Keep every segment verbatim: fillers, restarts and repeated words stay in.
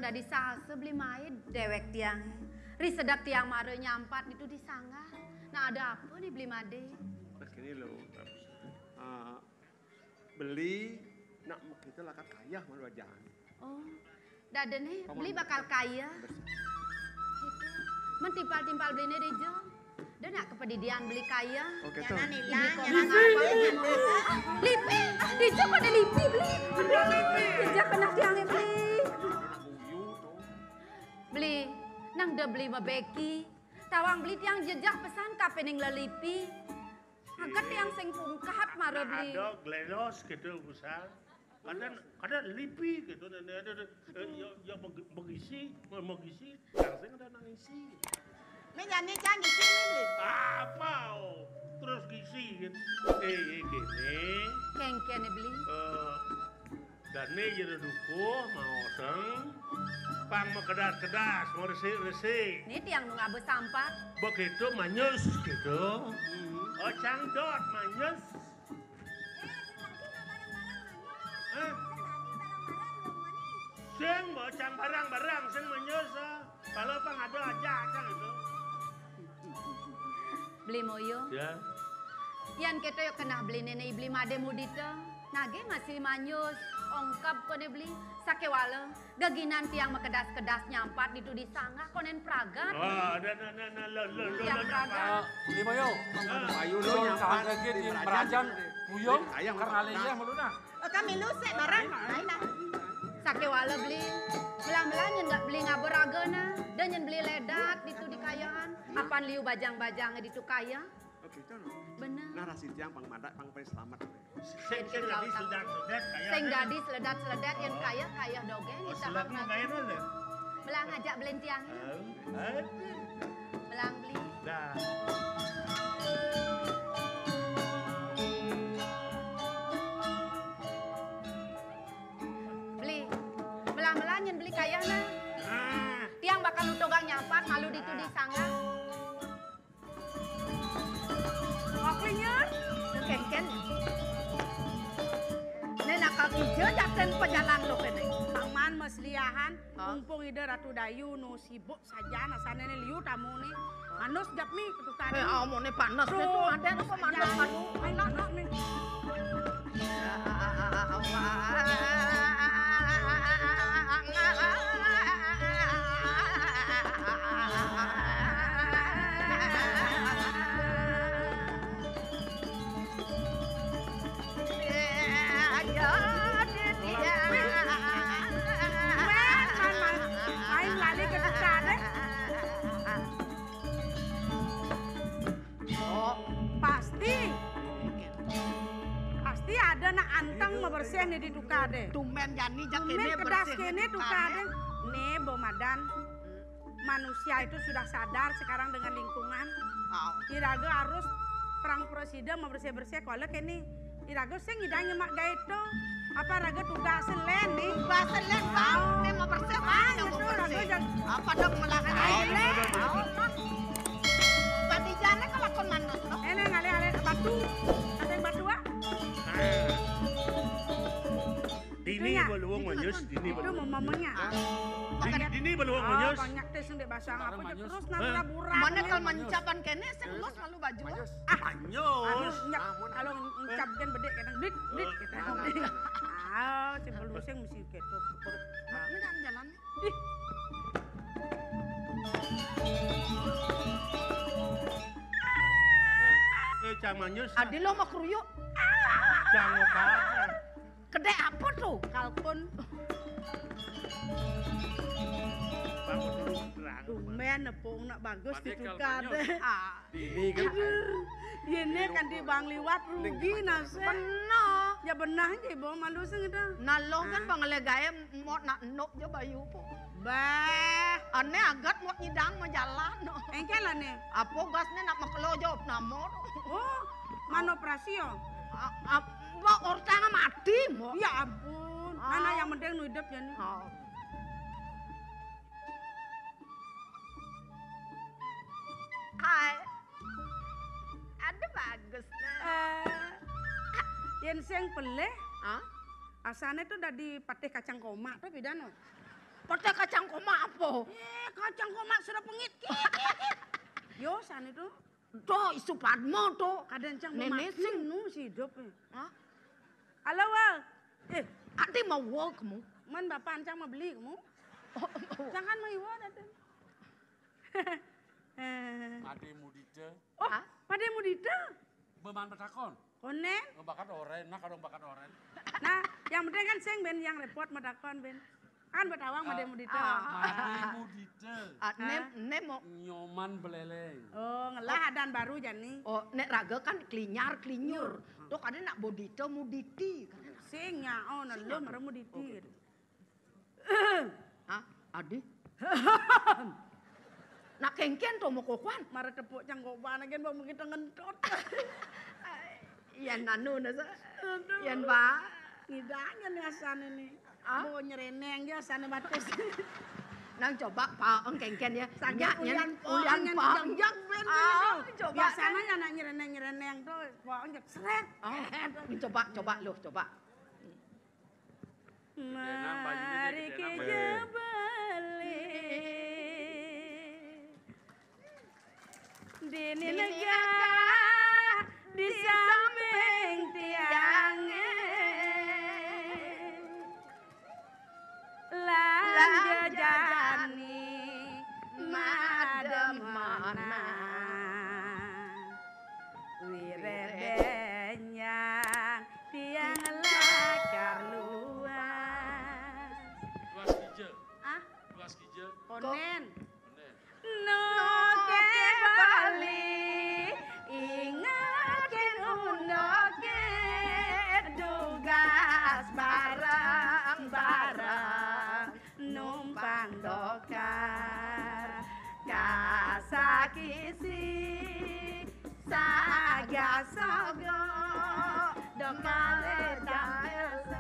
Dadi sasa beli maid dewek tiang. Ri sedap tiang mara nyampat ditu di sanggah. Nah, ada apa nih beli made? Begini loh, beli nak kita lakat kayah malu aja. Oh, dada nih beli bakal kaya. Gitu. Mentimpal-timpal beli nih dija. Dah nak kepedidian beli kaya. Oke tuh. Jangan hilang, jangan apa. Lipi, dija kena lipi beli. Dija kena tiang beli. Beli, nang da beli mabeki. Tawang beli tiang jejak pesan kapening lelipi. Agat tiang sing pungkat mara beli. Ada glelos gitu, Busan. Kada, kada lipi gitu, dan ada, ada, eh, ya, ya megi-, megisi, me-, megisi, yang sing ada nang isi. Ini jani cang isi nih, beli. Apa, oh? Terus gisi gitu. Eh, eh, gini. Kengkene beli. Eh, dane jero dukuh, maoseng, pang makedas-kedas, mau resik-resik. Ini tiang nu ngaba sampah. Begitu manyus gitu. Oh, cang dot manyus. Hah? Sing, bocang barang-barang, sing manyus, ah. Kalau apa ngado aja, aja gitu. Beli moyo. Ya. Yan keto yo kenah beli nene beli made mudita. Nage masih manyus, ongkab kone beli, sakewala. Geginan tiang makedas-kedas nyampat ditu di sanggah konen pragat. Ah, ada, ada, ada, ada, lo, lo, lo, tiang lo, pragat. Ah, Lima yo. Ah. Ayo lo nyampat lagi di merajan muyung ayam karena lele ya malu nah. Oh, kami lu sik barang. Ayo nah. Sakewala beli. Melang-melang nyen nggak beli ngabur raga nah. Dan nyen beli ledat ditu di kayangan. Apan liu bajang-bajang ditu kaya. Oh, gitu, no? Bener. Nah, rasi tiang pang madak, pang paling selamat. Sing, sing dadi seledat-seledat, kaya sing dadi seledat-seledat, yang kaya, kaya dogeng, oh, kita seledat mah kaya mana? Belang ajak belin tiang. Oh, aduh. Belang beli. Dah. Beli. Belang-belang nyen beli kaya nah. Ah. Tiang bakal nutogang nyampat, malu ditu di sanggah. Oke, nyun. Kengken. Nen akal ija jaten pejalan lo kene. Paman mesliahan, mumpung ida Ratu Dayu nu sibuk sajan, asane ne liu tamu ne. Manus jap mi ketukan. Eh, amune panas ne tuh, ada apa manus, manus. Ayo, manus mi. Main lali ke tukar, eh. Oh, pasti. Pasti ada nak anteng mabersih nih di tukade. Tumben jani jak kene kedas bersih kene di tukade. Tukade. Nih, Bo Madan. Manusia itu sudah sadar sekarang dengan lingkungan. Oh. Iraga harus perang presiden mabersih-bersih kalau kene. Iraga sing idang nyemak gaito. Apa raga tugas selen nih? Tugas selen, Bang. Oh. Nih mau bersih, Bang. Ah, mau betul, bersih. Raga jangan. Apa dong melakon? Ayo, Lek. Tadi jane kalau kon manut, no? Eh, neng, ale, ale, batu. Ada yang batu, ah? Dini baluwung manyus, dini. Itu mamanya. Dini, dini baluwung manyus. Banyak tes ndek basang apa terus nang raburan. Mana kalau mancapan kene sing luas lalu baju. Ah, manyus. Anu, nyap, kalau ngucap kan bedek kadang blit, blit, gitu. Ah, simpel lu sing mesti gitu. Ini kan jalan. Ih. Eh, Cang Manyus. Adi lo mau keruyuk. Cang apa? Kedai apa tuh? Kalkun. Bangun dulu, terang. Tumben nepung nak bagus ditukar deh. Ah. Ini kan. Aduh, ini kan di bang liwat rugi nasi. Benar. Ya benar aja, Bo, malu sing itu. Nah, lo kan bang legae mau nak nok je bayu po. Bah. Ane agat mau nyidang mau jalan. Engke lah nih. Apa gasne nak makelo jawab nama. Oh, mana operasi yo? Mbak ortang mati, Mbak. Ya ampun. Mana yang penting nu hidup ya nih. Oh. Hai. Ada bagus nih. Eh, yen sing pelih, hah? Asane tuh dadi patih kacang koma tuh pidan no. Pete kacang koma apa? Eh, kacang koma sudah pengit. Kit, kit, kit. Yo, sana itu. To, Supadma to. Kadang cang Nenek mati sing. Nu si hidup. Hah? Halo, Wal. Eh, ati mau wo kamu? Man bapak cang mau beli kamu? Oh, oh. Jangan mau iwo datang. Pade mudita. Oh, hah? Pade mudita. Beman betakon. Konen? Oh, bakat oren, nah kalau bakat oren. Nah, yang penting kan sing ben yang repot metakon ben. Kan betawang made mudita. Ah. Made mudita. Ah, nem, nem mo. Nyoman beleleng. Oh, ngelah adan baru jani. Oh, nek raga kan klinyar, klinyur. Tuh kadang nak bodita, muditi. Sing nyao, nah, lo mara muditi. Oh, gitu. Hah? Adi? Nak kengken to mau kokoan. Mara tepuk cangkopan agen mau mungkin tengentot. Yan anu nasa. Aduh. Yan ba. Ngidangan ya sana nih. Ah? Bo nyereneng ya sana batis. Nang coba pa engkengken ya. Sakit ulian pa, ulian pa. Jang ben. Ah, coba biasanya kan. Ya nak nyereneng-nyereneng tuh, pa enggak seret. Ah, coba, coba lu, coba. Mari kita beli di negara di samping tiangnya. Lan jejani mademana. Wirid benyang tiang lakar luas. Luas kija. Ah? Luas kija. Konen. Konen. Noke bali, ingatke undoke, dugas bareng-bareng numpang dokar. Kasakisi saga sogo, dokale tampil.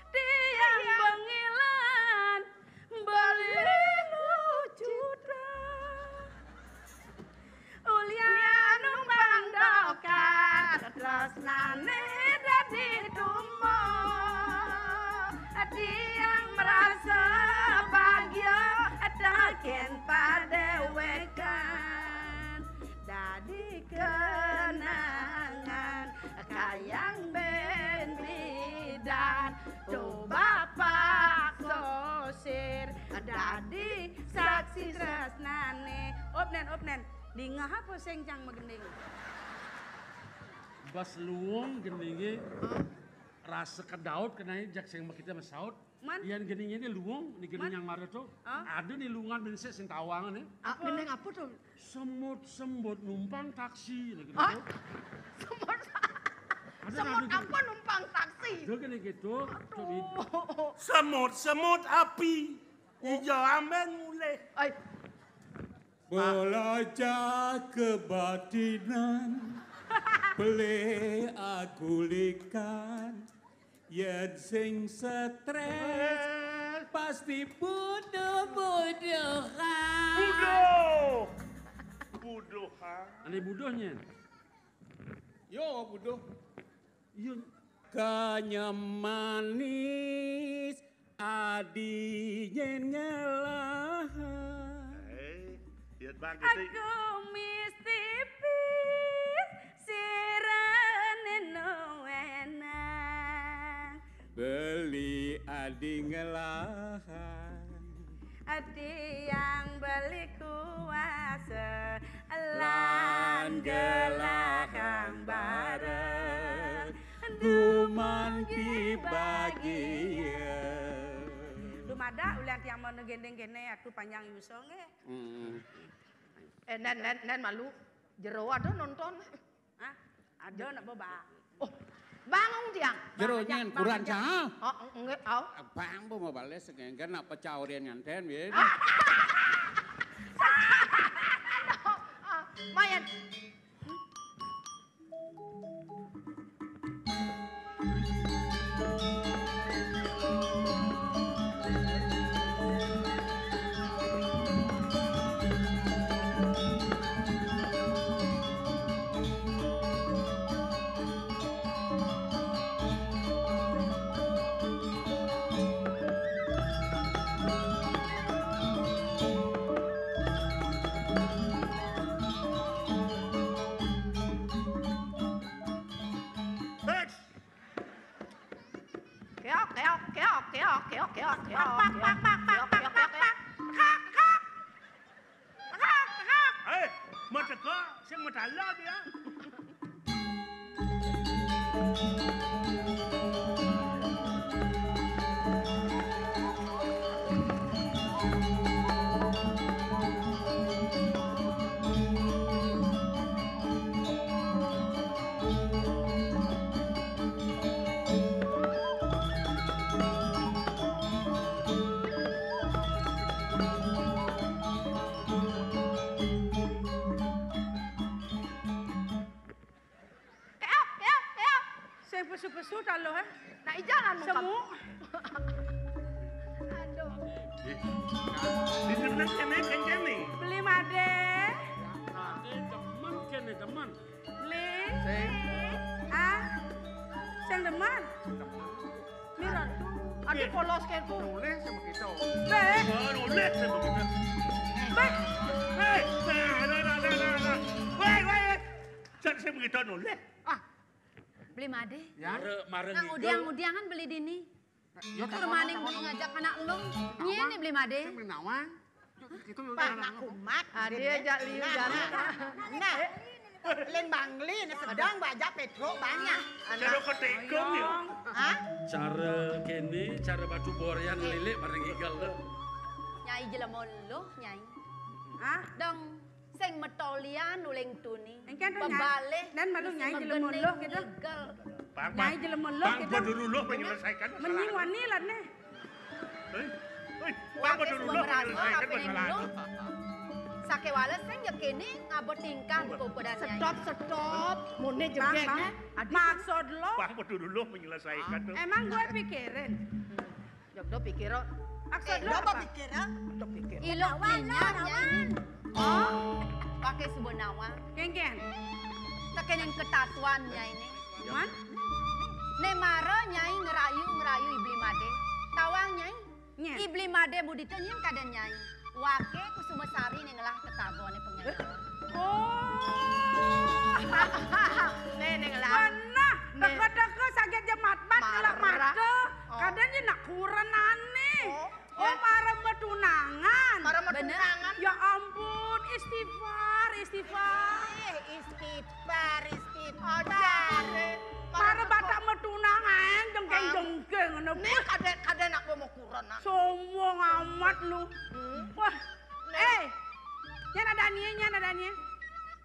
Tiang bengilan beli lucutan. Ulian numpang dokar, tresnane dadi tumo. Tiang merasa bahagia, taken padewekan. Dadi kenangan kayang ben bidan. Tuh bapak sosir, dadi saksi tresnane. Opnen, opnen. Dingeh apa sing cang magending? Bas luung gendinge. Hah? Rasa kedaut kenai jak sing makita masaut. Man? Yan gendinge ni luung, ni gending Man? Yang mara tu. Hah? Ada ni luungan bensek sing tawang ni. Ah, apa? Gending apa tu? Semut-semut numpang taksi ni gitu. Hah? Semut. Ada semut ada apa gitu. Numpang taksi? Dia kena gitu. Aduh. Semut-semut api. Oh. Ija amben mulih. Ai. Belajar kebatinan, pelih agulikan, yen sing stres, pasti buduh-buduhan. Buduh! Buduhan. Ane buduh nyen? Yo, buduh. Iya. Kanyem manis adi nyen ngelah. Eh, iya bang, gitu. Aku mis tipis, sirene nuwenang. Beli adi ngelahan. Adi yang beli kuasa, lan gelahang bareng, duman dibagia. Dumadak ulian tiang mau gendeng kene, aku panjang yuso nggih. Hmm. Eh, nen, nen, nen malu. Jero ada nonton. Hah? Ada nak bebak. Oh, bangun tiang. Jero nyen kurang cahal. Oh, nggih, au. Bang bo mau bales sengenggan nak pecah orian nganten, ya. Ah, mayan. Oke, oke, oke, oke. Pak, pak, pak, pak, pak, pak, pak, pak. Kak, kak. Kak, kak. Eh, mau teka, sing mau tala dia. Keo, keo, keo. Sing pesu-pesu taloh, eh. Nak ijalan mungkap. Semu. Aduh. Di mana kene kenceng ni? Beli made. Nah, ini demen kene, demen. Beli. Sing. Ah. Sing demen. Miron. Ada polos kayak tu. Boleh sama kita. Beh. Oh, boleh sama kita. Beh. Hei, nah, nah, nah, nah, nah, nah. Weh, weh, weh. Jangan saya begitu noleh. Ah, Beli made. Ya. Mara, mara nang ngigel. Udiang-udiangan beli dini. Ya, tur maning beli ngajak anak lu. Nyén né beli made. Sing nawang. Yuk, gitu, yuk, Pak, yuk, nak yuk. Kumat. Adi ajak liu jalan. Nah, Lin Bangli, nah, sedang baca Pedro banyak. Cara ketikung ya. Hah? Cara kene, cara batu borian ngelilik bareng ngigel lo. Nyai jelema luh, Nyai. Hah? Dong. Sing metolian uling tuni. Engken to, Nyai. Pebalih. Dan malu mesti Nyai jelema megening luh gitu. Ngigel. Bang, Nyai jelema luh gitu. Bang, dulu luh menyelesaikan masalah. Mending wani lah nih. Hei, hei, Bang, dulu luh menyelesaikan masalah. Sakewala sing ya kene ngaba tingkah buku ukuran Nyai. Stop, stop. Mune jegek, Bang. Maksud lo? Bang, dulu luh menyelesaikan tuh. Emang gue pikirin. Jogdo pikir, oh. Maksud lo apa? Pikir, ah? Jogdo pikir. Ilo nawang, nyar, nawang. Nyai. Oh, pakai suba nawang. Kengken. Tekening ketatuan Nyai né. Man? Né mara Nyai ngerayu, ngerayu Ibli Made. Tawang Nyai. Nyén. Ibli Made mudita nyén kadan Nyai. Wake Kusuma Sari né ngelah tetagone pengelah. Oh. Né, né ngelah. Beneh, né. Teka-teka saget jemat-mat ngelah mata. Oh. Kadan nyén nak kurenané. Oh. Oh, mara matunangan. Mara matunangan. Ya ampun, istighfar, istighfar. Eh, istighfar, istighfar. Mara batak matunangan, jengkeng-jengkeng ngono. Né kadan, kadan nak mau kurenan. Sombong amat lu. Hmm. Wah, Eh, nyén adan nyé, nyén adan nyé.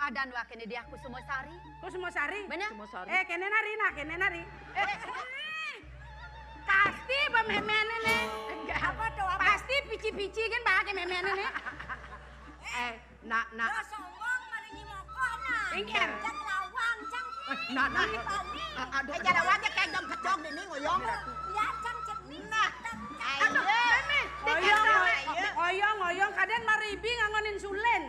Adan wake né Diah Kusumasari. Kusumasari? Bener. Kusumasari. Eh, kene nari, nah, kene nari. Eh, pasti bememene né. Enggak. Apa tuh, apa? Pasti pici-pici kan pakai memene né. Eh, nak, nak. Yo, sombong, malah nyimokoh, nah. Enggak. Cang lawang, cang. Eh, nak, nak. Aduh, eh, cara wajah kayak dong kecok ini, ngoyong. Ya, cang, cang. Nah, ayo. Aduh, Mémé, oyong, oyong, oyong, kadén mara ibi ngangon insulin.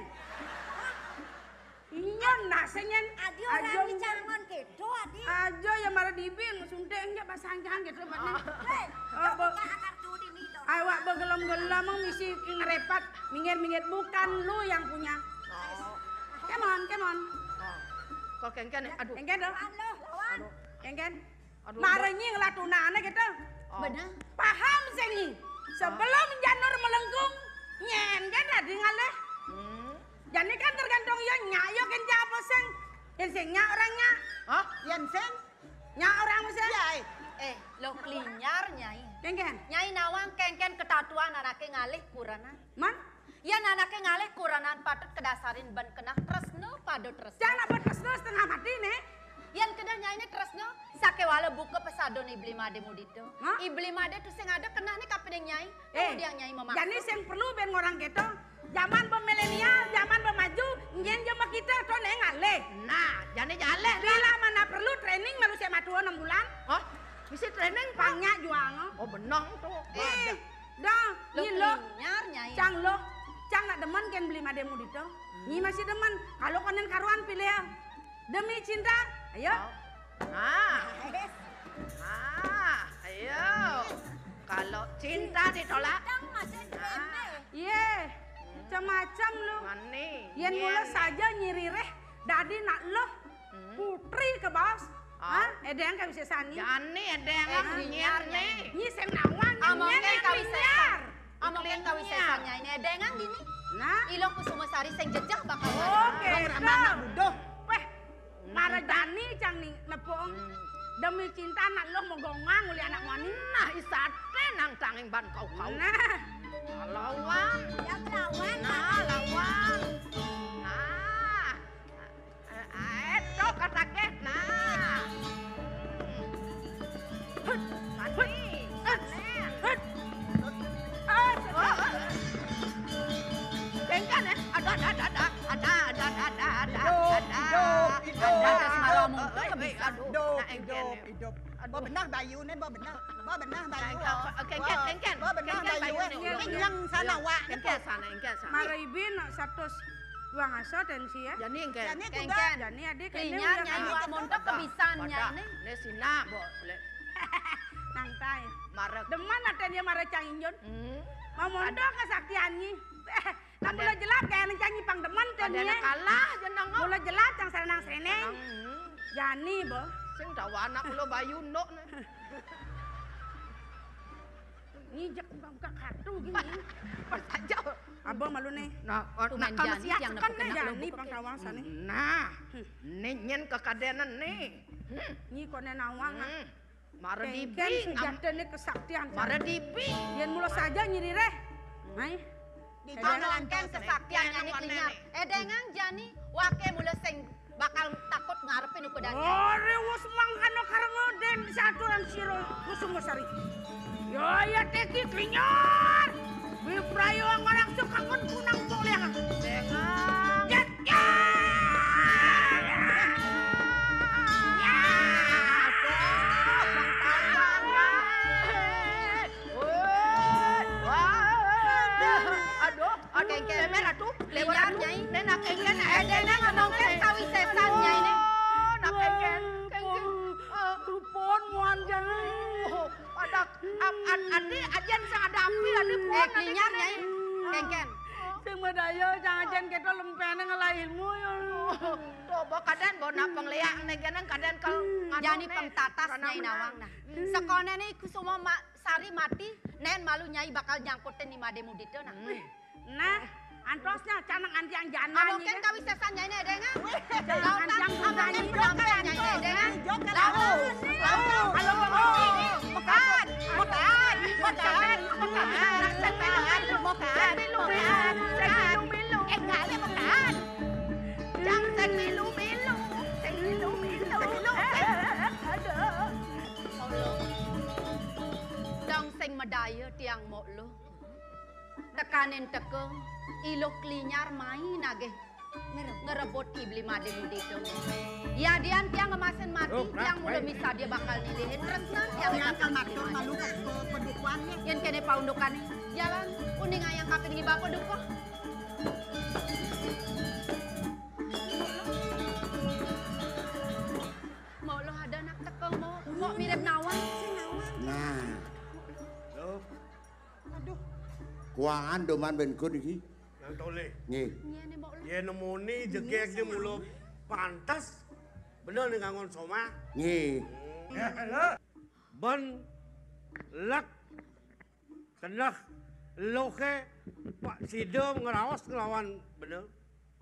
Iya, nah, sing nyén. Adi orang aja di Ciangon kéto, Adi. Aja ya mara ibi suntik aja pasang-pasang kéto, Pak. Hei, oh, buka akar tuh di mito. Awak begelem-gelem misi ngerepat, minggir-minggir, bukan lu yang punya. Oh. Come on, come on. Oh. Kok kengken, aduh. Kengken dong. Lawan. Kengken. Aduh, mara nyi ngelah tunane kéto. Oh. Bener. Paham sing nyi. Sebelum janur melengkung, nyén kan dadi ngalih. Hmm. Jani kan tergantung ya nyak ya kenca apa sing. Yén sing nyak orang nyak. Hah? Yén sing nyak orang sing. Ya, eh. Eh, lo klinyar, Nyai. Kengken. Nyai nawang kengken ketatuan anaké ngalih kurenan. Man? Yén anaké ngalih kurenan patut kedasarin ben keneh tresna pada tresna. Cang nak tresna setengah mati né. Yén keneh Nyai né tresna, sakéwala buka pesadan Ibli Madé mudita. Hah? Ibli Madé tusing ada keneh né kapining Nyai. Eh, kemudian Nyai memaksud. Jani sing perlu ben ngorang kéto. Zaman bemilenial, zaman bemaju, nyén jama kita to né ngalih. Nah, jani jaleh. Bila mana perlu training manusia matua enam bulan? Hah? Mesti training, Pak? Banyak juang. Oh, benang to. Eh. Dah, lo nyi lo. Klinyar, Nyai. Cang lo, cang nak demen kén Beli Madé mudita. Hmm. Nyi masih demen. Kalau konen karuan pilih ya. Demi cinta, ayo. Oh. Nah. Nah, ayo. Kalau cinta ditolak. Cinta masih nah. Iya. Macam-macam lo. Mani. Yén mula saja nyirireh, dadi nak lo. Hmm. Putri ke bos. Hah? Édéng kawisésan nyi? Jani édéng. Éh, nyiar, nyiar, Nyai. Nyi sing nawang, nyi. Amongkén kawisésan. Amongkén kawisésan, Nyai. Édéngang dini. Nah. Ilo Kusumasari sing jejeh bakal. Oké, anak buduh. Wéh, mara jani cang ning nepung. Demi cinta anak lo magongang uli anak mani. Nah, isaté nang tanging ban kau-kau. Nah. Lawan. Ya, lawan. Nah, lawan. Nah. Eh, eh, tuh, kasakit, nah. Hmm. Hut, mati. Hut, hut. Ah, oh, oh. Kéngkén, eh. Ada, ada, ada, ada. Ada, ada, ada, ada, ada. Hidup, hidup, hidup. Ada, ada, sembarang mungkin bisa. Aduh, hidup, nah, hidup, hidup. Aduh. Ba benah bayu né, ba benah. Ba benah bayu. Nah, oh, oh, kéngkén, kéngkén. Ba benah bayu, kéngkén bayu né. Kéngkén sana, wak. Kéngkén sana, kéngkén sana. Mara ibi nak satus. Dua ngasa tensi ya. Jani engké. Jani kuda. Jani adik kene. Nyai, wak montok kebisan nyai né. Né sina, bo, lé. Nang tai. Marek. Demen até dia mara cang injun. Hmm. Mau montok kesaktian nyi. Nang mula jelat kayak nang cang nyi pang demen té. Kalah jeneng. Mula jelat cang serenang seneng. Jani, bo. Sing tawa anak lo bayu ndok né. Ngijek buka-buka kartu gini. Pas aja. Abah malu nih. Nah, oh, tuh nah, main kalau jani siap yang kan nepuk nih. Jani pang kawasan nih. Nah, hmm. Nih nyen kekadénan nih. Hmm. Nyi koné nawang. Hmm. Mara dibi. Kéngkén sujata nih kesaktian. Mara dibi. Yén mula saja nyiri réh. Mai. Ditontonkan kesaktian nyai Klinyar. Édéngang jani, waké mula sing bakal takut ngarepin ukudan. Ore wus mangkana karena den saturan sira Kusumasari. Ya, ya, teki Klinyar. Wiprayo ngarang sukangon kunang boleh. Dengan. Ya, ya. Ya. Woi, wah. Aduh, aduh, kéngkén. Mémér atuh, Klinyar, Nyai. Né nak kéngkén, éh, né ngomongkeun kawisésan, Nyai, né. Oh, nak kéngkén, kéngkén. Pun muan jangan. Oh, ada, ap-, an-, adi, ajén sing ada api, adi pun, éh, adi Klinyar, kéngkén. Nyai. Kéngkén. Sing madaya, jangan ajén kita lempéné ngelahinmu, ya. Oh, coba kadén, bo nak pangléak, né, kadén kal-, nganu, jani né, pengtatas, Nyai nawang, nah. Hmm. Sekoné né, iku semua ma-, Sari mati, nén malu Nyai bakal nyangkutin ni Madé Mudita, nah. Hmm. Nah, antosnya canang antiang jana. Amongkeun kawisésan Nyai né, Déng, ah. Wih, canang antiang jana. Amongkeun penampilan Nyai né, Déng, ah. Lalu, lalu, lalu, mekat, mekat, mekat, mekat, mekat, mekat. Eh, enggak ada mekat. Jang sing milu-milu, sing milu-milu. Eh, eh, eh, aduh. Mok Luh. Dong sing madaya tiang Mok Luh. Tekanin teka, I Luh Klinyar mai nagih ngrebut I Beli Madé Mudita. Yadian tiang ngemasin mati, tiang mula misadia bakal nilihin tresna tiang bakal matur malu ka padukuan. Yén kéné paundukané, jalan uning ayang kapin ngiba paduka. Mok Luh ada anak teka, Mok. Mok mirip nawang. Nah. Loh. Aduh. Kuangan doman ben kun iki. Nang tolih. Nggih. Yén nemoni jegég dia mula pantes bener ning ngangon somah. Nggih. Hmm. Ya, lho. Ben lek keneh luhé Pak Sida ngraos nglawan bener.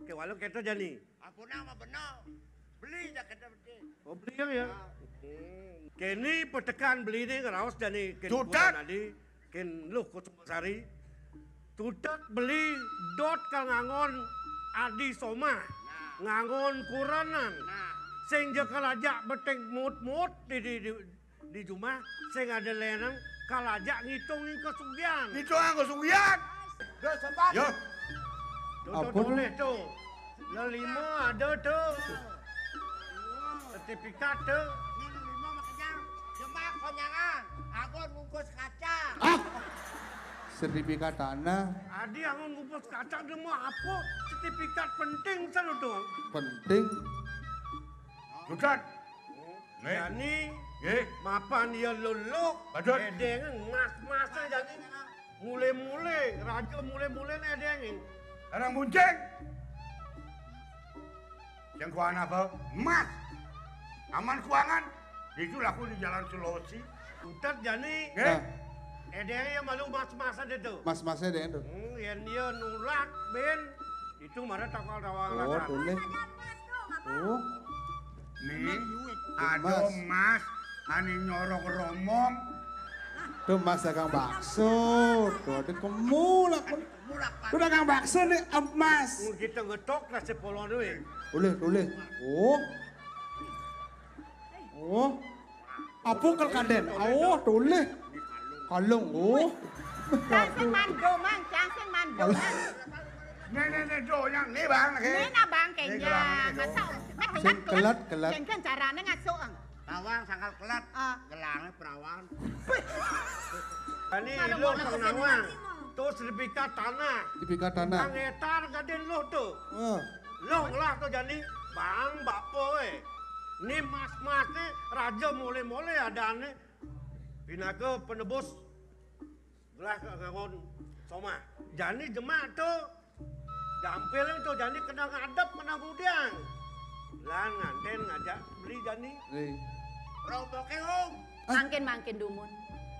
Kéwala kéto jani. Ampun mah bener. Beli jakété beté. Oh, beli ya, ya. Nah. Kéné petekan beliné ngraos jani kén Tutet. Kuda adi, kén Luh Kusumasari. Tutet beli dot ka ngangon adi somah. Nah. Ngangon kurenan. Nah. Sing ja kalajak beting mut-mut di, di, di, di jumah, sing ada lénan kalajak ngitungin kasugihan. Ngitungin kasugihan. Duh, sempat. Yo. Tuh, tuh, ampun. Tulis tuh. Lelima ada tuh. Sertifikat tuh. Ini lelima makanya jemak konyangan. Agon bungkus kaca. Ah. Sertifikat tanah. Adi agon bungkus kaca dia mau apa? Sertifikat penting sana tuh. Penting. Bukan. Nggih. Jani, nggih, mapan ia luluh, badut. Édéng mas-mas jani. Mulé-mulé, raja mulé-mulé édéng. Arang muncing. Sing kuana apa? Emas. Aman Kuangan. Itu laku di Jalan Sulawesi. Utet jani. Nggih. Nah. Édéng ya malu mas-masan itu. Mas-masé deh itu. Hmm, yén dia nulak ben itu mara takal tawang. Oh, lakan. Boleh. Oh. Nih, ada emas. Emas, ane nyorok romong. Tuh emas dagang bakso. Tuh ada kemulak. Tuh dagang bakso nih emas. Mun kita ngetok lah sepolon wé. Boleh, boleh. Oh. Oh. Apa kal kandén? Oh, toleh. Kalung, oh. Cang sing mando, Mang, cang sing mando, Mang. Nih, nih, nih, do, yang nih, Bang, lagi. Nih, nah, Bang, kayaknya. Nih, gelang, nih, do. Masa, masa sing kelet, kelet. Kayaknya caranya ngasuh, Ang. Tawang sangkal kelet, ah, gelangnya perawan. Ini lo penawang. Tuh sertifikat tanah. Sertifikat tanah. Nang étar gadén lo tuh. Heeh. Lo ngelah tuh jani, Bang, Bapak, eh. Ni mas-mas ni raja mole-mole adane pinaka penebus gelah ka ngangon somah. Jani jemak to jampil to jani kena ngadep kena ngudiang. Lan nganten ngajak beli jani. Roboke, Om. Mangkin-mangkin dumun.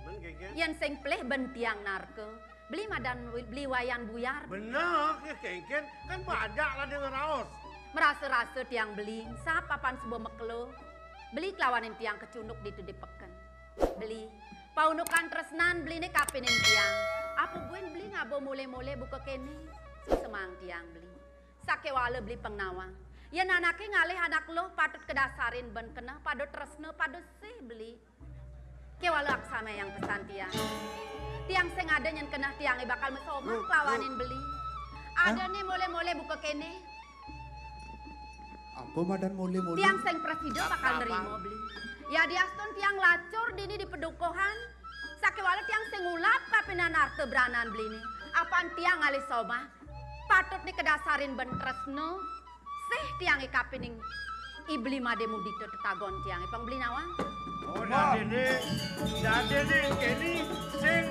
Men kengken. Yen sing pelih ben tiang narka. Beli madan wi-, beli Wayan Buyar. Bener, ya kengken. Kan bajak lah dia ngeraos. Merasa-rasa tiang beli, sap papan suba mekelo. Beli kelawanin tiang kecunduk ditu di peken. Beli, paundukan tresnan beli ne kapinin tiang. Apa buin beli ngaba mole-mole buka kene? Susemang tiang beli. Sakewala beli pengnawang. Yen anake ngalih anak luh patut kedasarin ben keneh pada tresna pada sih beli. Kewala aksama yang pesan tiang. Tiang sing ada nyen keneh tiange bakal mesomah kelawanin beli. Ada ne mole-mole buka kene. Apa madan mole-mole? Tiang sing prasida bakal nerima beli. Ya diastun tiang lacur dini di pedukuhan. Sakewala tiang sing ngulap kapinan arta branan beli ni. Apan tiang ngalih somah. Patut ni kedasarin ben tresna. Sih tiange kapining ibli made mudita tetagon tiange pang beli nawang. Oh, dadene, dadene kene sing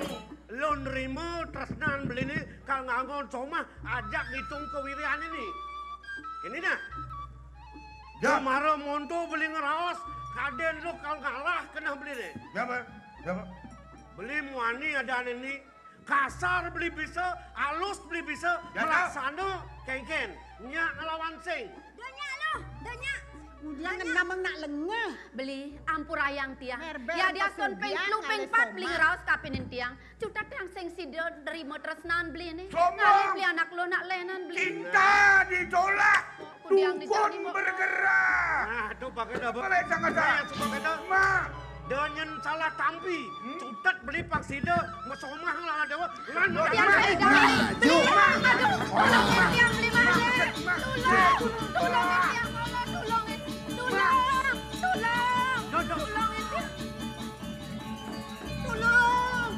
lo nrima tresnan beli ni kal ngangon somah ajak ngitung kewirian ini. Kene nah. Ya. Mara monto beli ngeraos, kaden lo kal ngalah keneh beli ni. Ya, Pak. Ya, Pak. Beli muani adane ni. Kasar beli bisa, alus beli bisa, ya, melaksana kengken. Nya ngelawan sing. Dah nya lo, dah nya. Kemudian ngenam nak lengeh. Beli, ampurayang tiang. Ya dia sun ping telu ping pat beli ngeraos kapinin tiang. Cutat tiang sing sida nerima tresnan beli ni. Ngalih beli anak lo nak lenan beli. Cinta ditolak. Dukun bergerak. Nah, tu pakai apa? Pakai sangat. Nah, tu pakai dah. Ma. Danyen salah tampi. Hmm? Cutet beli paksida mesomah lah dewa. Lan tiang beli dah. Beli, aduh, tolong tiang beli mana? Tolong, tolong tiang mama, tolong, tolong, tolong, tolong. Tolong. Tolong.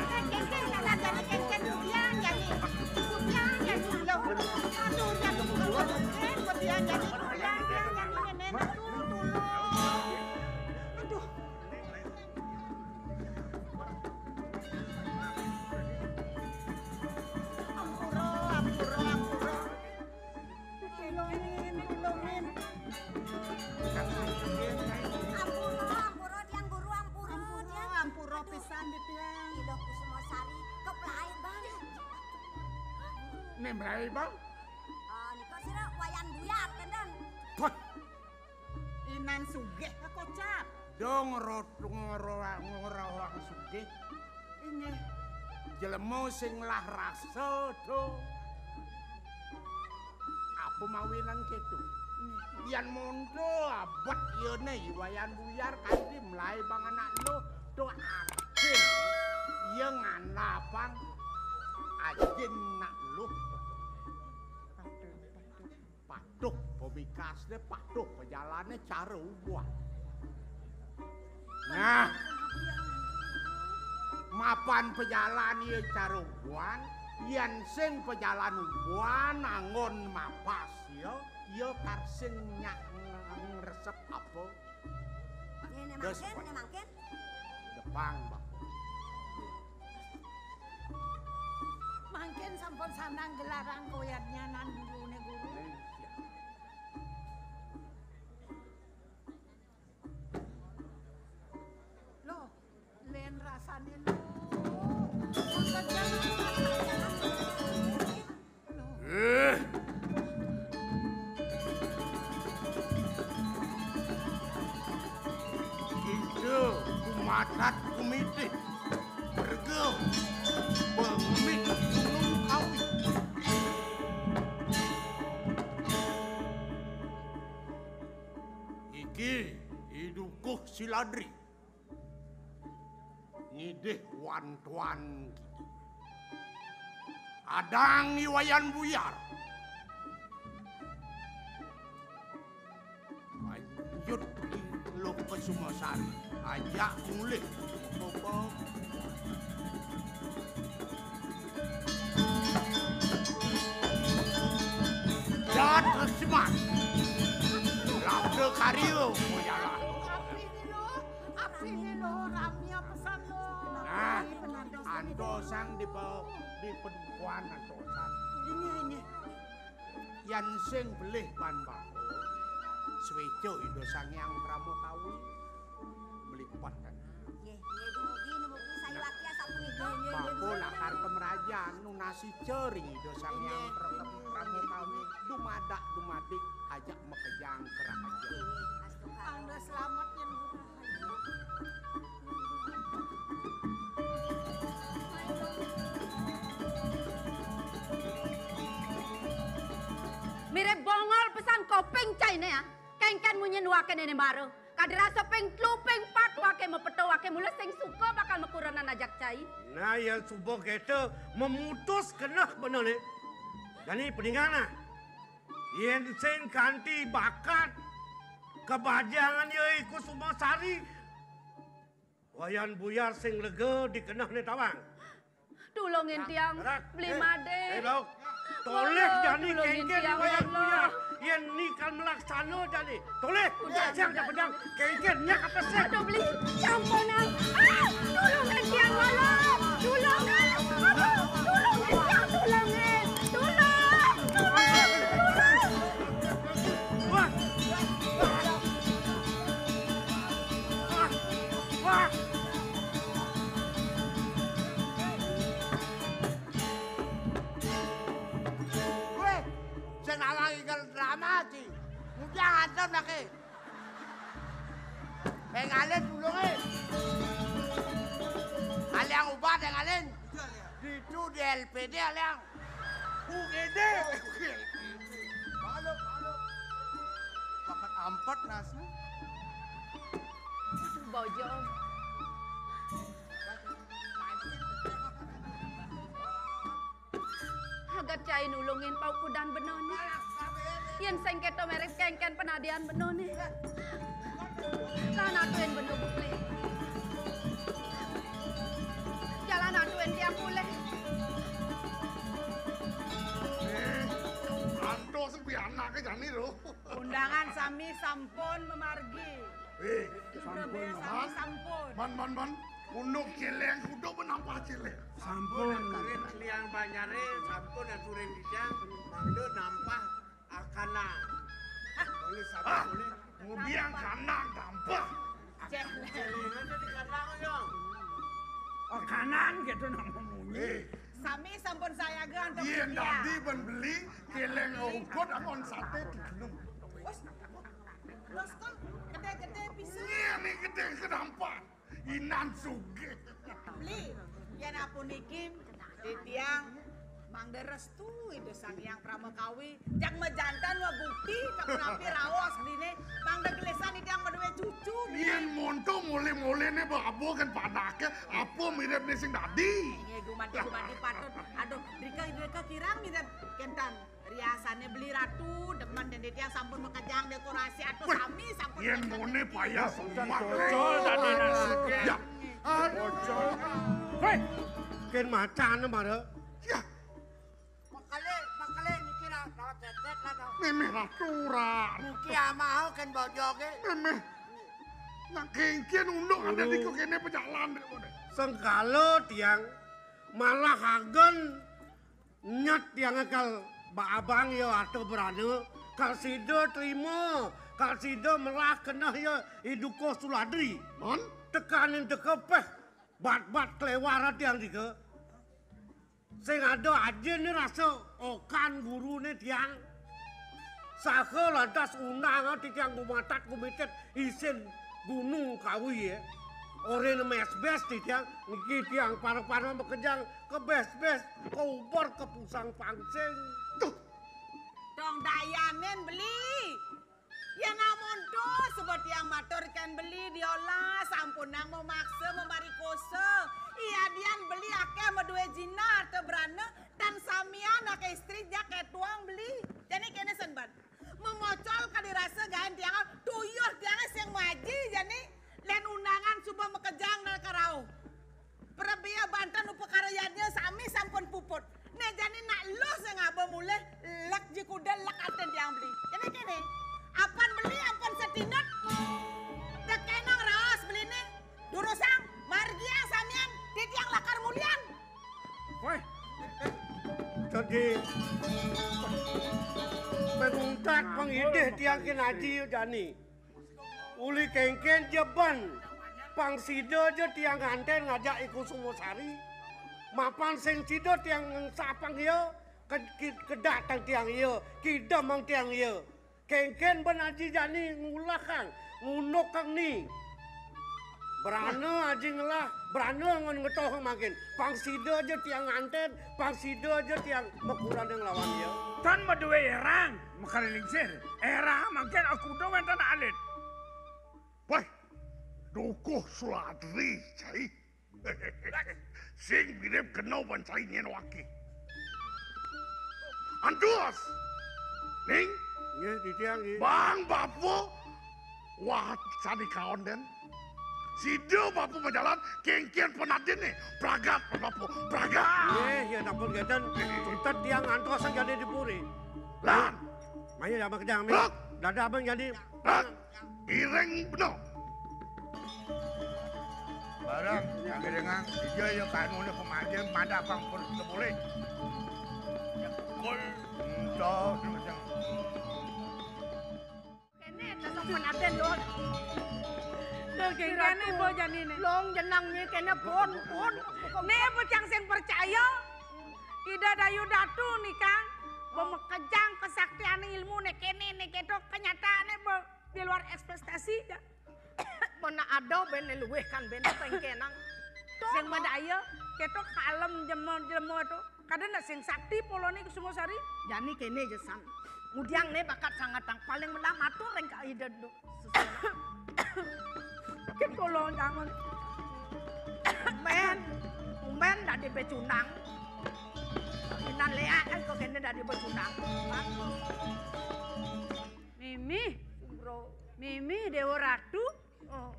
Kengken, kengken, kengken, kengken, kudian, jani. Kudian, jani. Loh. Aduh, jani. Kengken, kudian, jani. Kudian, jani. Nenek, aduh, tolong. Aduh. Ampura, ampura, ampura. Tulungin, tulungin. Ampura, ampura, tiang guru, ampura, ampura, tiang. Ampura pisan di tiang. Ida Kusuma Sari, keplai, Bang. Né mlai, Bang? Ah, nika sira Wayan Buyar, kenten. Wah. Inan sugih kocap. Dong rot ngoro ngoro sugih. Inggih. Jelema sing lah rasa do. Apa mawinan keto? Yan mondo abet yene Wayan Buyar kanthi mlai bang anak lo do arjin. Yang anak bang ajin nak lo. Patuh pemikasne, patuh pejalane cara ubuan. Nah, mapan pejalan iya cara ubuan, yen sing pejalan ubuan anggon mapas ya, iya kar sing nyak ngresep apa? Ngene mangkin, ngene mangkin. Depang, Mbak. Mangkin sampun sandang gelarang koyatnya nan gurune guru. Iya. Eh. Kita kumatat kumitih. Perga. Pemit gunung kawi. Iki I Dukuh Siladri. Ngidih wantuan kita. Adang I Wayan Buyar. Lanjut I Loka Sumasari. Ajak mulih. Bapa. Jat Lesiman. Labda karya. Majalah. Api ni lo, rami pesan lo. Nah, antosan di pa-, di padukuhan antosan. Ini, ini. Yan sing belih ban bapa, sweca Ida Sang Hyang Brahma Kawi. Melipat kan. Nggih, nggih, dumugi, dumugi sayuwakti asapunika. Nggih, nggih, bapa dumugi. Lakar pemerajan nunasi cering Ida Sang Hyang Brahma Kawi. Dumadak, dumadik, ajak makejang kerah aja. Nggih, nggih, astu. Tanda selamat yen. Mirip bongol pesan koping cainé ya. Kéngkén munyin waké néné mara. Kadi rasa ping telu, ping pat waké mapeta, waké mula sing suka bakal makurenan ajak cai. Nah, yén suba kéto memutus keneh bener né. Jani peningan nah. Yén sing kanti bakat kabajangan ya I Kusumasari. Wayan Buyar sing lega dikenehné tawang. Tulungin tiang, Beli Madé. Eh, Lauk. Tolih jani kéngkén tiang, Wayan Buyar. Yén ni kan melaksana jani. Tolih, siang jak pedang. Kéngkén nyak apa sih? Aduh, Beli. Ya ampun, ah. Ah, tulungin tiang, Wayan. Tulungin. Aduh, tulungin tiang, tulungin. Tulung, tulung, tulung. Wah. Wah. Wah. Wéh, sing awang ikel drama, Ci. Mudiang anten aké. Énggalin tulungé. Aliang ubat énggalin. Ditu di L P D aliang. U G D. Maluk, maluk. Pakat ampat nasné. Bojong. Agat cai nulungin paukudan benané. Yén sing kéto méré kéngkén panadian benané. Lan atuin bena Beli. Jalan atuin tiang mulih. Eh, antos pianaké jani lho. Undangan sami sampun mamargi. Eh, sampun, sami sampun. Man, man, man. Unduk céléng kudu menampah céléng. Sampun. Aturin liang banyaré, sampun aturin dija, mangda nampah akanan. Boleh sampun, ah, boleh. Kemudian kanan nampah. Céléng. Céléng aja di kanan, Yong. Oh, kanan gitu nama munyi. Eh. Sami sampun sayaga antuk yén dadi ben Beli, céléng ugut angon saté digelem. Wes, terus kok gedé-gedé pisan. Ngéné gedé kedampar. Inan sugih. Beli, yén apuniki titiang mangda restu Ida Sang Hyang Pramakawi, jak majanten wa bukti kapunapi raos dine, mangda gelisan titiang madué cucu dine. Yén monto mulih-mulihné baba kan panaké, apa miripné sing dadi? Inggih, gumanti, gumanti patut. Aduh, drika, drika kirang mirip kénten. Riasané Beli Ratu, demen dene tiang sampun makejang dekorasi atur. Wéh, sami sampun yén kénten. Moné payah. Bocor tadi nasibnya. Ya. Aduh. Bocor. Wéh, kén macan mara. Ya. Makale, makale niki ra, ra cecek lah, no. Méméh Ratu ra. Mugi amah kén bojoké. Méméh. Nak kéngkén unduk ada di kéné pejalan dek moné. Sengkala tiang malah agen. Nyat tiangé kal ba abang ya arta brana, kal sida trima, kal sida melah keneh ya I Dukuh Suladri. Mon? Tekanin teka peh Bat-bat klewaran tiang dika. Sing ada aja nih rasa okan gurune tiang. Saha lantas undang titiang gumatat gumitit isin Gunung Kawi ya. Orene mesbes titiang, niki tiang para-para makejang kebesbes, kauber kepusang pangsing. Tuh. Dong dayanin beli. Yen amonto suba tiang matur kén beli diolah, sampunang mamaksa mamarikosa. Yadian beli akéh madué jinah arta brana, tan samian akéh istri jak étuang beli. Jani kéné sen ban. Mamocol kadi rasa gaén tiang tuyuh tiangé sing maji jani lén undangan suba makejang nalika rauh. Prabéa banten upakara yadnya sami sampun puput. Né jani nak luh sing ngaba mulih, lek ji kuda lek artin tiang beli. Kéné kéné. Apan beli ampun satinut. Tekénang raos beliné. Durusang, margiang samian, titiang lakar mulian. Wéh. Dadi pangungkat pangidih tiang kin aji jani. Uli kéngkén ja ban. Pang sida ja tiang nganten ngajak I Kusumasari. Mapan sing sida tiang ngengsapang ia, ke-, ki-, kedatang tiang ia, kidemang tiang ia. Kéngkén ban aji jani ngulahang, ngunukang ni. Brana aji ngelah, brana ngan ngetohang mangkin. Pang sida ja tiang nganten, pang sida ja tiang makuranang lawan ia. Tan madué érang, makariling sir. Érang mangkin akuda wénten alit. Wéh, dukuh Suladri, cai. Sing mirip kena ban cai nyén waki. Antus. Ning. Nggih, titiang nggih. Bang bapa. Wah, sani kaon den. Sida bapa majalan, kéngkén penadin nih. Pragat, bang bapa. Pragat. Nggih, ya ampun ngéten. Sutet tiang ngantos jani di puri. Lan. Maya ya makejang, Mi. Luk. Dadi abang jani. Luk. Iring beno. Barang, kang iringang, dija ya kanuné pamaja, madah pang pun tebulih. Ya, kul. Ento, macam. Kéné, tetep penaden, Lon. Lon, kéné, Ratu. Bo janiné. Long jenang né kéné pun, pun. Né, bocang sing percaya. Ida Dayu Datu nih, Kang. Bo makejang kesaktian ilmuné kéné né kéto kenyataanné bo di luar ekspektasi ya. Mana ada bén luwih kan bén pengkenang. Sing madaya, kéto kalem jema-jema to. Kadén sing sakti polone Kusumasari. Jani kéné jesan. Ngudiang né bakat sangatang paling melah matur ring ka Ida Datu. Kén kula nyangun. Umben, umben dadi becundang. Inan Léak kan kok kéné dadi becundang. Mimih. Sumro. Mimih Déwa Ratu. Oh.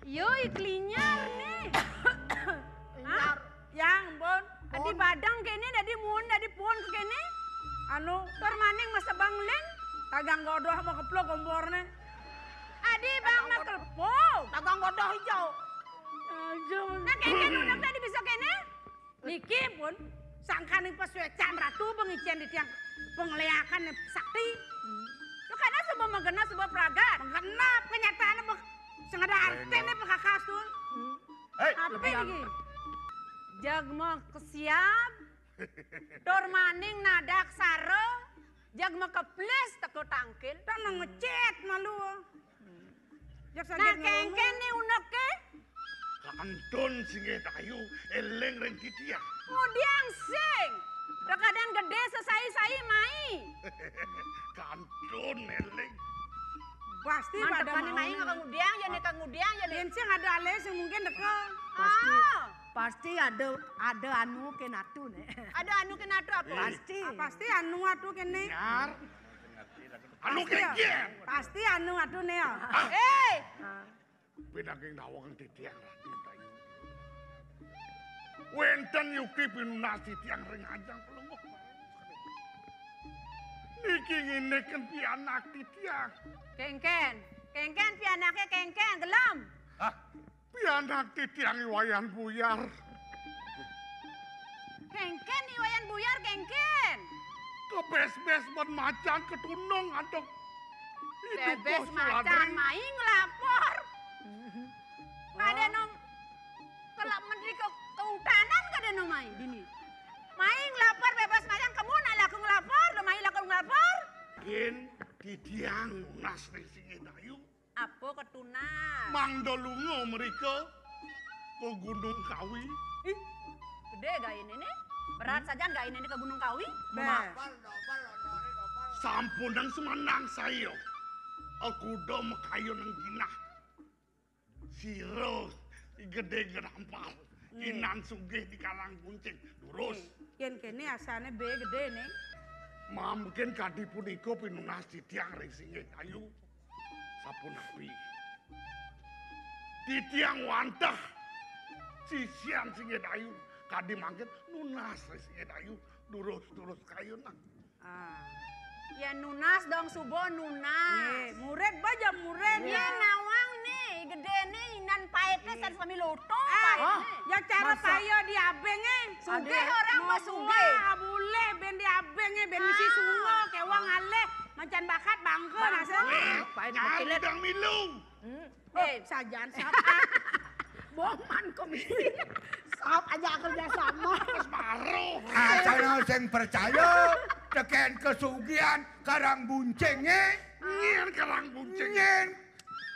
Yo, I Klinyar né. Hah? Klinyar. Yang, pun. Adi badang kéné, dadi muun, dadi puun kéné. Anu, tur maning masebang lén. Tagang godoh makeplok komporné. Adi bang makeplok. Tagang godoh ijo. Aja. Nah, kéné unek tadi bisa kéné. Niki pun sangkaning pasuécan Ratu pangicén di tiang pangléakan sakti. Lo kana suba magena suba pragat. Magena kenyataanné sing ada artiné pakakas tuh. Hei, apa lagi? Jag makesiab, tur maning nadak sara, jag makeplis teka tangkil. Tan ngecét malu. Nah, kéngkén né uneké. Kantun singgih dayu éling ring titiang. Ngudiang sing. Rekadang gedé sesai-sai mai. Kantun éling. Pasti pada mai. Ngudiang ya né, ngudiang ya né. Yén sing ada alé sing mungkin teka. Pasti. Ah. Pasti ada, ada anu kén atu né. Ada anu kén atu apa? Pasti. Ah, pasti anu atu kéné. Anu kéné. Pasti anu atu né ya. Eh. Pinangking nawang titiang Ratu Dayu. Wénten yukti pinunas titiang ring ajeng Pelungguh. Niki ngindikin pianak titiang. Kéngkén, kéngkén pianaké kéngkén, gelem. Hah? Pianak titiang I Wayan Buyar. Kéngkén I Wayan Buyar, kéngkén. Kebés-bés ban macan ketunung antuk. Bébés macan maing lapor. Ada nom Kautanan kadén mai dini. Mai nglapor bébas mayan, kemu nak laku nglapor, da mai laku nglapor. Yén titiang nunas ring Singgih Dayu. Apa katunas? Mangda lunga mrika ka Gunung Kawi. Ih, gedé gaéné né. Berat sajan gaéné né ka Gunung Kawi. Sampunang sumandang saya. Akuda makayunang jinah. Sira gedé genampal. Inan sugih di Karang Buncing. Durus. Yén kéné asané bé gedé né. Mangkin kadi punika pinunas titiang ring Singgih Dayu. Sapunapi? Titiang wantah sisian Singgih Dayu. Kadi mangkin nunas ring Singgih Dayu. Durus-durus kayunang. Ah. Ya nunas dong, suba nunas. Nggih, murid ba ja murid. Nggih, ya. Nawang né, gedéné inan paité, nggih, sareng sami loto, ah, paité. Ya cara, masa? Paya di abéngé. Sugih orang mah sugih. Abulé bén di abéngé, bén misi, ah, sunga, kéwang alih, macan bakat bangka, bangka. Nasa. Wéh, paité nyai makilit. Dang milu. Hmm. Oh, eh, sajaan sap. Boman komisi. Sap aja kerja sama. Wis maruh. Asal sing percaya tekén kesugihan Karang Buncingé. Nyén Karang Buncing. Nyén.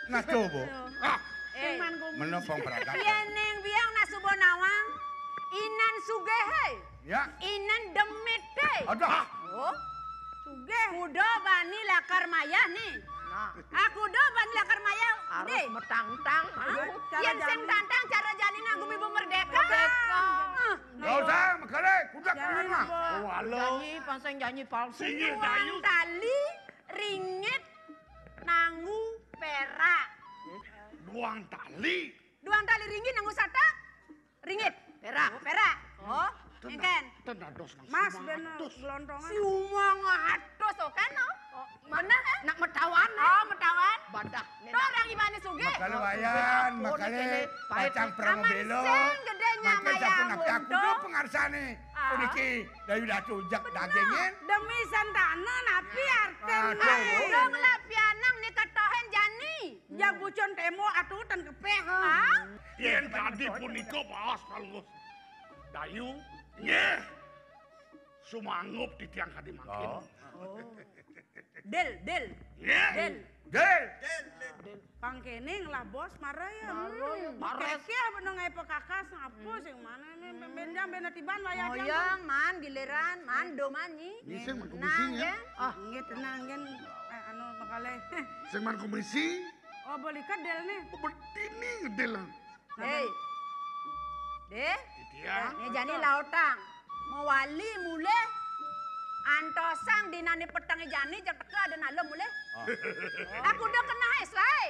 Nah, coba. Ah. Eh. Menapa, Pradap? Yén ning biang nak suba nawang, inan sugihé. Ya. Inan demité. Aduh. Oh. Sugih. Kuda bani lakar mayah né. Nah. Ah, kuda bani lakar mayah. Harus dé. Metangtang. Hah? Cara yén sing jani. Tantang cara jani nak gumiba merdéka. Merdéka. Ah. Nggak usah, makare, kuda. Jani kerana. Apa? Oh, halo. Janji, pasang janji palsu. Singgih Dayu. Duang tali ringgit nanggu pérak. Duang tali. Duang tali ringgit nanggu satak. Ringgit. Pérak. Pérak. Oh, ten-, éngkén. Ten dados nang mas, sumang ben atus. Glontongan. Sumang atus, oh, kan, oh? Oh, bener, kan? Nak metawan, oh, metawan. Badah, né. Tuh orang ibané sugih. Makale wayan, oh, makale kéné, pacang prangobéla. Aman sing gedé. Mangké nyamai sampun aku untung. Kudu pengarsané. Ah. Puniki, Dayu Datu jak dagingin. Bener. Demi santana, napi artiné? Aduh. Dong lah pianang né ketohin jani. Jak bucun témo atuh ten kepéh, ha? Hah? Yén kadi punika baos Palungguh Dayu, nggih. Sumanggup titiang kadi mangkin. Oh. Oh. Dil, dil. Nggih. Dil. Dil. Dil. Pang kéné ngelah bos mara ya. Mara ya. Hmm. Kéké apa nang apa kakas, apa sing mana né? Benjang bena tiban wayah. Ngoyong, man, giliran, man, do man, nyi. Nyi sing man komisi, nang, ya. Ah, nggih, tenang, kan. Eh, anu, makale. Sing man komisi. Oh, beli kedel né. Oh, bedini ngedel. Hei. Dé. Titiang. Né jani lautang. Mawali mulih. Antosang dinané petengé jani, jeg teka ada nalem mulih. Ah. Aku udah kena, hei, selai.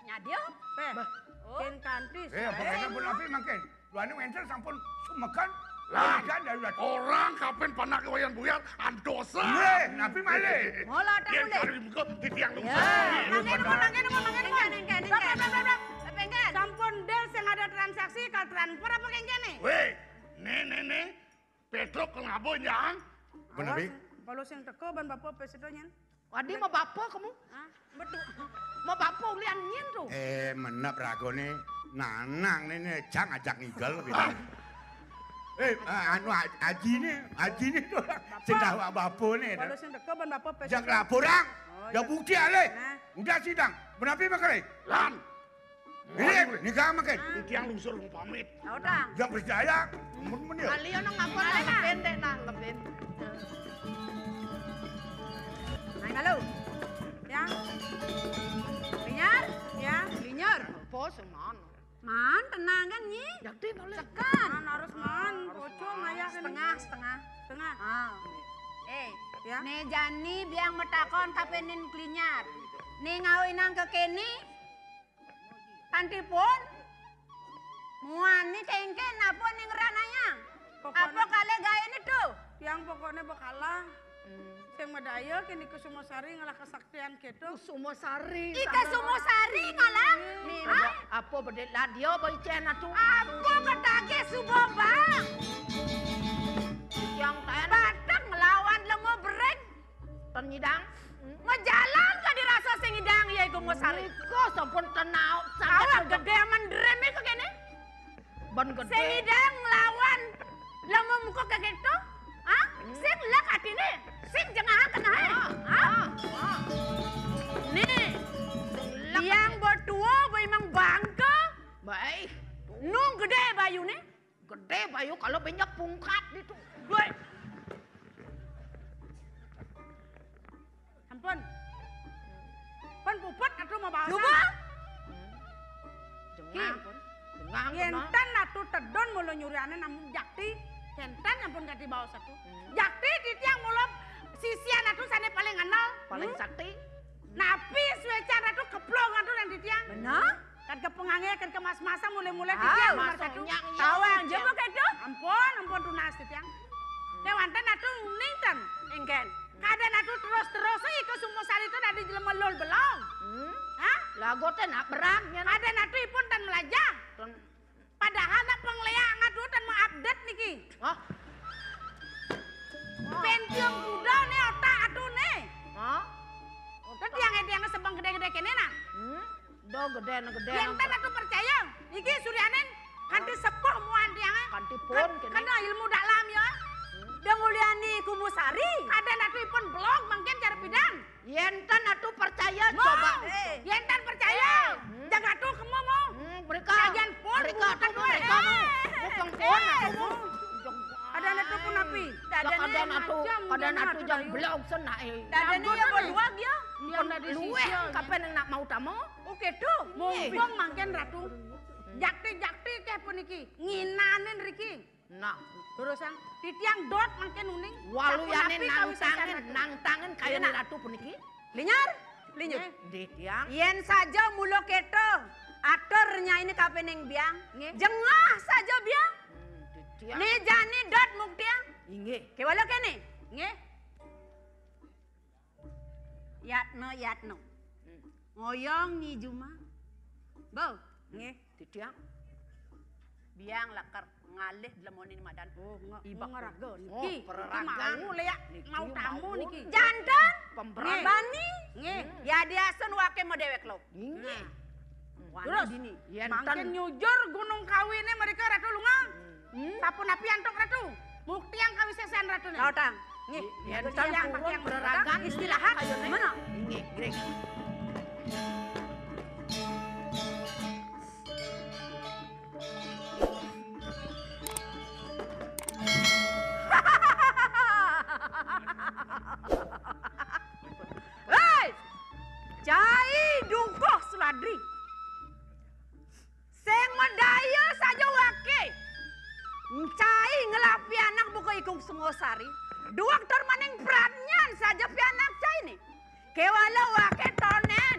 Nyadia. Péh. Bah. Oh. Kén kanti. Eh, apa selai. Kena pun api mangkin? Duaning wénten sampun sumekan. Lah, kan dari orang kapin panak wayan buyar, antosa. Nggih, napi malih? Mola tak yén boleh. Kari muka titiang lungsur. Ya. Mangga, mangga, mangga, mangga. Éngkén, éngkén, éngkén. Bab, bab, bab, bab. Bab, éngkén. Sampun dil sing ada transaksi, kal transfer apa kéngkéné? Wéh, né, né, né. Petruk kal ngaba, Jang. Bener, Wi. Awas, kalau sing teka ban bapa pesida nyén. Wadi mau bapa kamu? Hah? Betul. Mau bapa ulian nyén tuh? Eh, menep ragané nanang né, né, jang ajak ngigel gitu. Eh, eh, anu, aj-, aji né, aji né tuh. Bapa. Sing tahu bapa né. Kalau sing teka ban bapa pesida. Jak laporan. Oh, ya. Bukti alih. Nah. Udah sidang. Benapi makare? Lan. Ini, ini kamu kan? Titiang lungsur pamit. Lautang. Yang percaya, mun, mun ya. Kali ono ngapa nak lebin dek, nak lebin. Nah, halo. Ya. Linyar? Ya. Linyar. Apa sing man? Man, tenang kan, Nyi? Yakti boleh. Tekan. Man, harus man. Harus pocong man. Ayah kan. Setengah, setengah. Setengah. Ah. Eh, ya. Né jani biang matakon kapenin Klinyar. Né ngawinang kekéné, Kanti pun, muani kéngkén apa ning ranayang? Pokoknya apa kalih gaéné tuh? Tiang pokoknya bakalah. Hmm. Sing madaya kini Kusuma Sari ngalah kesaktian gitu. Kusuma Sari. Ika Suma Sari ngalah? Hmm. Nih, apa bedé lah dia baicén atuh? Apa ketagih suba, Bang? Yang ten. Batak ngelawan lemo bereng. Ten nyidang. Majalan ka dirasa sing nyidang ya iku Kusuma Sari. Nika sampun tenauk. Awak gedé aman drem iku kéné. Kon gedé. Sing idang nglawan lemu muka kayak gitu? Hah? Sing lek atine, sing jengahan kenahe. Ah, hah? Ah, ah. Nih, sing lek yang buat tua, bayi mang bangka. Baik. Nung gedé bayune. Gedé bayu kalau banyak pungkat gitu. Woi. Ampun. Pun puput atuh mau baosan. Coba. Ki. Dengang, pun. Dengang, yenten atuh tedun mula nyuriane namun jakti. Kenten ampun kati baos atuh. Hmm. Jakti titiang mula sisian atuh sane paling anal. Paling sakti. Napi suecan atuh keplong atuh nang titiang. Bener? Kan ke pengange, kan ke mas-masa mulai-mulai titiang. Tawang, jebok itu. Ampun, ampun tunas titiang. Kewanten atuh uning ten. Ingken. Kadén atuh terus-terus iku Sumo Sari itu dadi jelema lul belong. Hmm? Hah? Lagote nak berang nyen. Kadén atuh ipun tan melajah. Padahal nak penglea atuh tan mau update niki. Hah? Pentium kuda nih otak atuh nih. Hah? Kan tiang-tiang sebang gedé-gedé kene nah. Hmm? Do gedé gedé. Yenten atuh percaya. Iki suryanen kanti sepuh muan tiange. Kanti pun kene. Kena ilmu dalam ya. Hmm. Dong uliani Kumusari. Kadén atuh ipun blog mangkin cara pidan. Yenten atuh percaya coba. Yenten percaya. Hmm. Jaga tuh kemu mau. Hmm, mereka. Kajian pun mereka tuh mereka mau. Bukan pun atuh mau. Ada atuh pun api. Kadén atuh, kadén atuh jam blog senake. Dadane ya berdua dia. Bukan luweh kapan yang nak mau tamu. Oke tuh, mumpung mangken ratu. Jakti-jakti keh puniki nginanin riki. Nah, terus yang titiang dot mangken uning. Waluyane nangtangen, nangtangen kaya ratu puniki. Linyar, linyar. Titiang. Yen saja mula keto atur nyaine kapening biang. Nggih. Jengah saja biang. Hmm, titiang. Ne jani dot muktiang. Inggih. Kewala kene. Nggih. Yatno, Yatno. Hmm. Ngoyong Nyi Juma. Bo. Nggih. Titiang. Biang lakar ngalih dlemonin madan. Oh, nge-, ibak ngeraga niki. Oh, pereragan. Niki mau leak, niki mau tamu mau niki. Janten. Pemberani. Nggih. Ya diasen wake mau dewek lo. Nggih. Nah. Terus dini. Mangkin nyujur Gunung Kawine mereka Ratu Lunga. Hmm? Sapunapi antuk Ratu? Muktiang kawisesan Ratune. Kautang. Nggih. Yen yang pakai yang beragam istirahat. Mana? Nggih, nggih. Hei! Cai Dukuh Suladri. Sing medaya saja wake. Cai ngelapi anak buka ikung Sungosari. Duak tur maning pranyan saja pianak cai ni. Kewala wake tonen.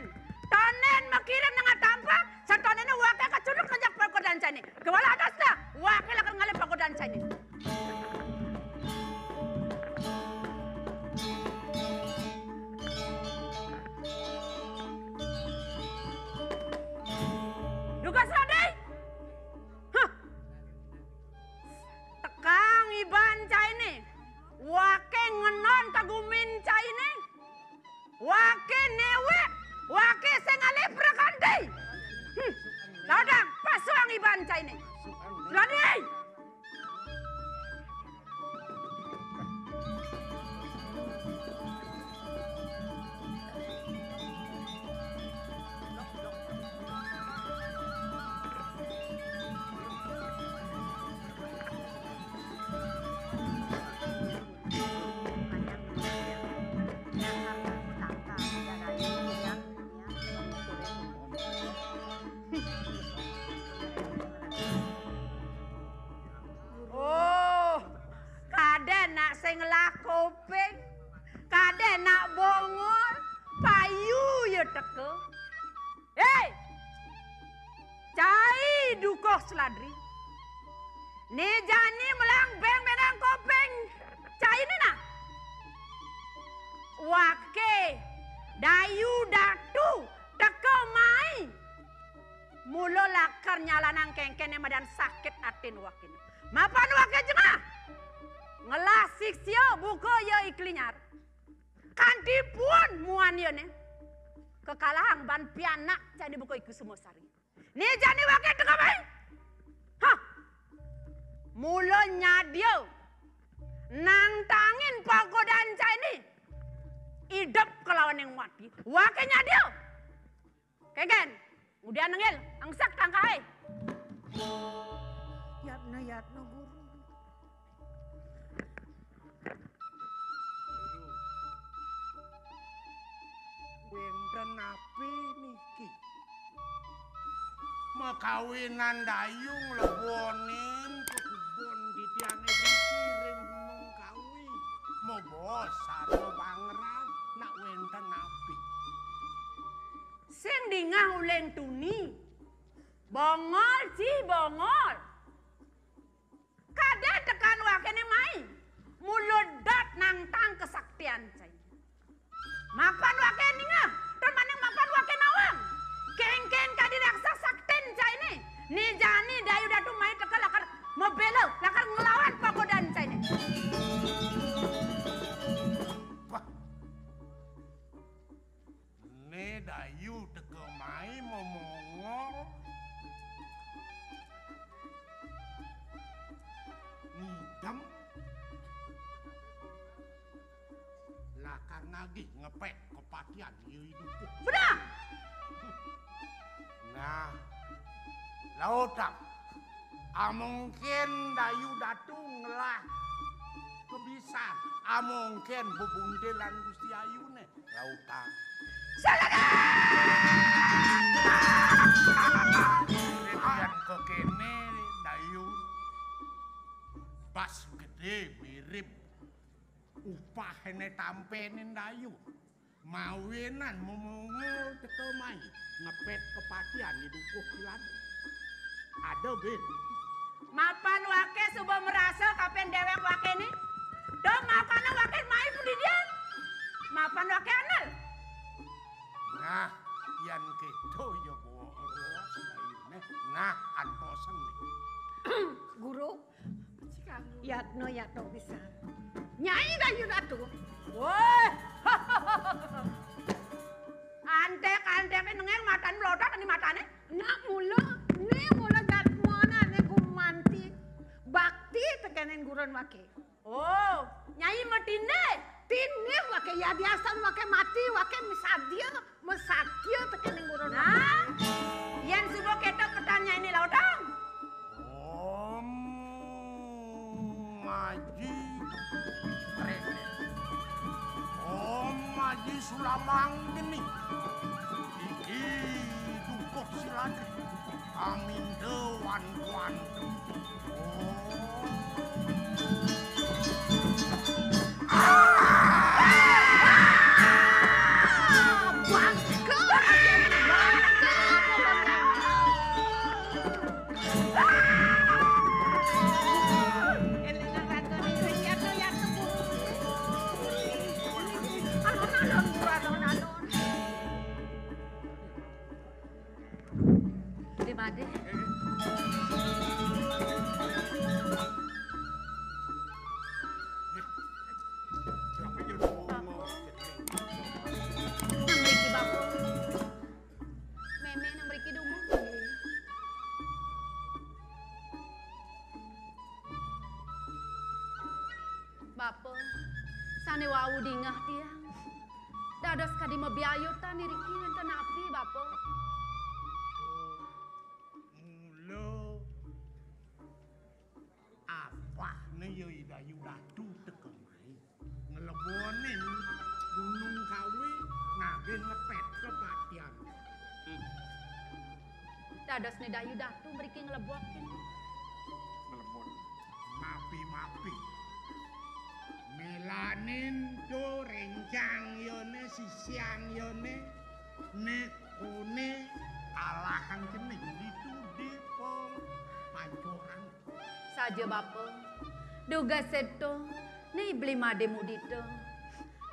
Tonen makirim nang tampak. Satonene wake kacuduk kejak pagodan cai ni. Kewala atas dah. Wake lakar ngalih pagodan cai ni. Dugas Radai. Hah. Tekang iban caine. Wake ngenon kagumin caine. Wake newek. Wake sing alih prakanti. Hmm. Ladang pasuang iban caine. Radai. Oh, kadén nak sing ngelah kuping, kadén nak bongor, payu ya teka. Hei! Cai Dukuh Seladri. Né jani melang beng-bengang kuping cai né nah. Wake, dayu datu, teka mai. Mula lakar nyalanang kéngkéné madan sakit atin wakiné. Mapan wake jengah. Ngelah siksia buka ya I Klinyar. Kanti puun muan yané. Kekalahang ban pianak cai né buka I Kusumasari. Né jani wake teka mai. Hah. Dia nangtangin pagodan cai ini, idup kelawan yang mati. Wake nya dia. Kegen, ngudian nenggel, angsak tangkae. Yatna, yatna, Guru. Wénten napi niki? Makawinan Dayu nglebonin ka kebon titiangé driki ring Gunung Kawi. Mabaos sarwa pangrah, nak wénten napi? Sing dingeh uling tuni. Bongol, Ci, bongol. Kadén tekan wakéné mai. Mula dot nangtang kesaktian cai. Mapan waké ningeh, tur maning mapan waké nawang. Kéngkén kadi raksasa saktin cainé. Né jani Dayu Datu mai teka lakar mabéla, lakar nglawan pagodan cainé. Wah. Né Dayu teka mai momongol. Ngidem. Lakar nagih ngepét kepatian, iya idup. Benar. Nah, lautang. Amongkén Dayu Datu ngelah kebisan. Amongkén bebuntilan Gusti Ayuné. Lautang. Saladan! Yan kekéné, Dayu. Bas gedé mirip upahné tampénin Dayu. Mawinan momongol teka mai ngepét kepatian di dukuh silan. Ada, Bin. Mapan waké suba merasa kapén déwék wakéné? Duh, makana waké mai padidian. Mapan waké andel. Nah, yan kéto ya bawa roas Dayuné. Nah, antosen nih. Guru, Yatno, yatno pisan. Nyai Dayu Datu. Woi. Anték-antéké nengéng matané melotot di matané. Nak mula, né mula jadmanané gumanti bakti tekéning gurun waké. Oh, Nyai matindih? Tindih waké, yadiastun waké mati, waké misadia. Masatya tekéning gurun. Nah, yén suba kéto petannya ini, Lautang. Om Aji Rene. Om Aji Sulamang Geni. Iki dukuh silané. Aminda wan kuan. Di made. Nang mriki, Bapa. Mémé nang mriki dumun. Bapa, sané wau dingeh tiang. Dados kadi mabiayutan iriki wénten napi, Bapa? Mula apahné ya I Dayu Datu teka mai. Nglebonin Gunung Kawi nagih ngepét kepatian. Hmm. Dadosné Dayu Datu mriki nglebokin. Nglebon. Mapi-mapi. Mélanin to réncang yané, sisian yané, né koné kalahan cening ditu di pancoran. Saja, Bapa. Dugas seto, né beli madé mudita.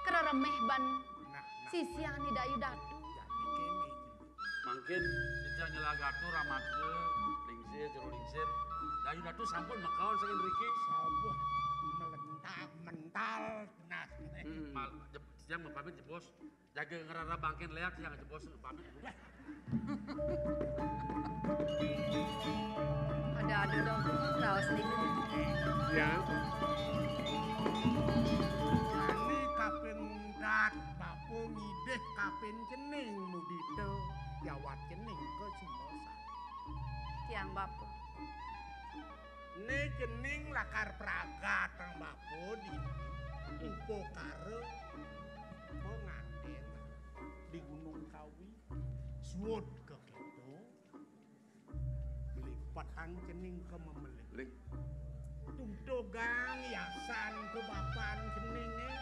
Kereremeh ban. Nah, nah. Sisian I Dayu Datu. Jani kéné. Mangkin titiang nyelagatu ramarga lingsir, jero lingsir. Dayu Datu sampun makaon saking mriki. Sampun melentak mental. Nah. Hmm, mal-, jep-, titiang mapamit, jebos. Jaga ngrereh bangkén léak, yang jebos pamit. Ada-ada dong, raos niku. Ya. Pin cening mudita jawat cening ka Sumosan. Tiang bapa. Né cening lakar pragatang bapa di upakara pangantén di Gunung Kawi. Suud ka kéto. Lipetang cening ka memeli. Ling. Tutugang yasan ka bapan ceningé.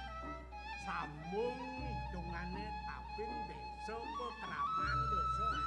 Sambung itungané tapin désa pakraman désa